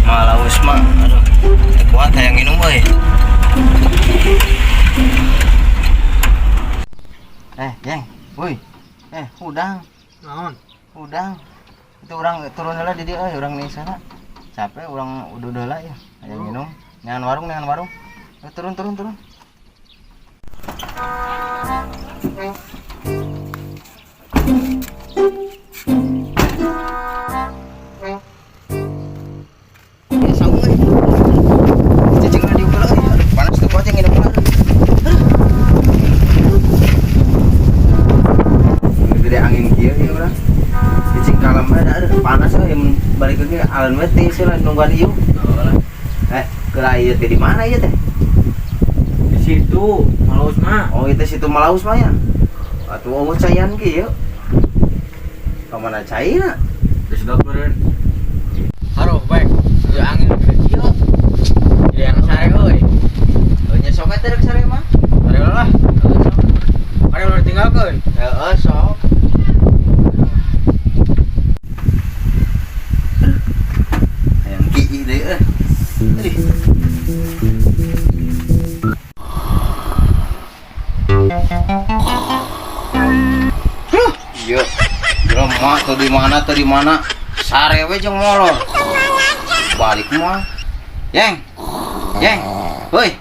Malaus mah, aduh. Teu kuat hayang minum euy. Eh, Jeng, woi. Eh, hudang. Naon? Hudang. Itu orang turun heula di dieu euy, urang nih sana. Capek urang udah heula ya. Hayang minum. Neangan warung, neangan warung. Eh, turun, turun, turun. Ya, saung euy. Cicing lah dieu heula euy. Aduh, panas tuh kuat yang nginum heula. Aduh. Gede angin kieu ya urang. Cicing kalem bae da, aduh panas euy mun balik ke alun we teh sih nungguan ieu. Eh, geura ieu teh di mana ieu teh? Di situ, Malaus mah. Oh, itu situ Malaus mah ya. Atuh eueuh caian kieu. Ka mana caina? Di situ beureun. Haro, baik. Ya angin gede kieu. Jadi yang sare euy. Heuh nya sok eta rek sare mah. Sare lah. Mari ulah ditinggalkeun. Heeh, sok. Hayang kieu deui euy. Aduh. Huh, iya. Jelema tuh di mana tuh di mana? Sare we jeung molor. Balik mah. Yeng. Yeng. Hoi.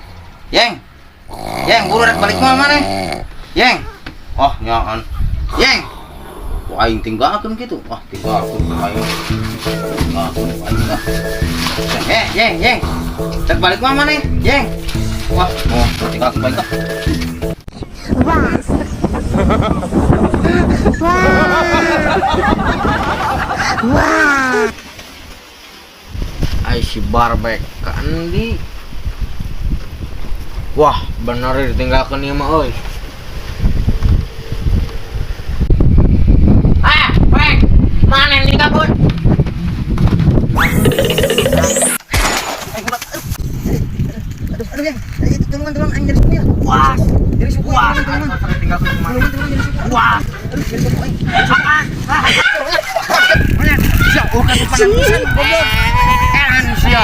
Yeng. Yeng, buru rek balik mah maneh. Yeng. Oh, nyaan. Yeng. Wah, aing tinggalkeun kitu. Wah, tinggalkeun aing. Tinggalkeun aing ah. Eh, Yeng, Yeng. Rek balik mah maneh. Yeng. Wah, oh, tinggalkeun aing ah. Ai si Barbek ka endi? Wah, bener ditinggalkeun ieu mah euy. Ah, Bek. Mana yang ninggalkeun? Aduh, aduh, Yeng. Ayo, tulungan, tulungan aing jadi suku ya. Wah, Jadi suku, wah, tulungan, tulungan. tinggalkeun kemana? Tulungan, tulungan, jadi suku. Wah. Aduh, jadi suku aing. Apaan? Ah. Sia, oh kasupanan pisan, goblok. Eran sia.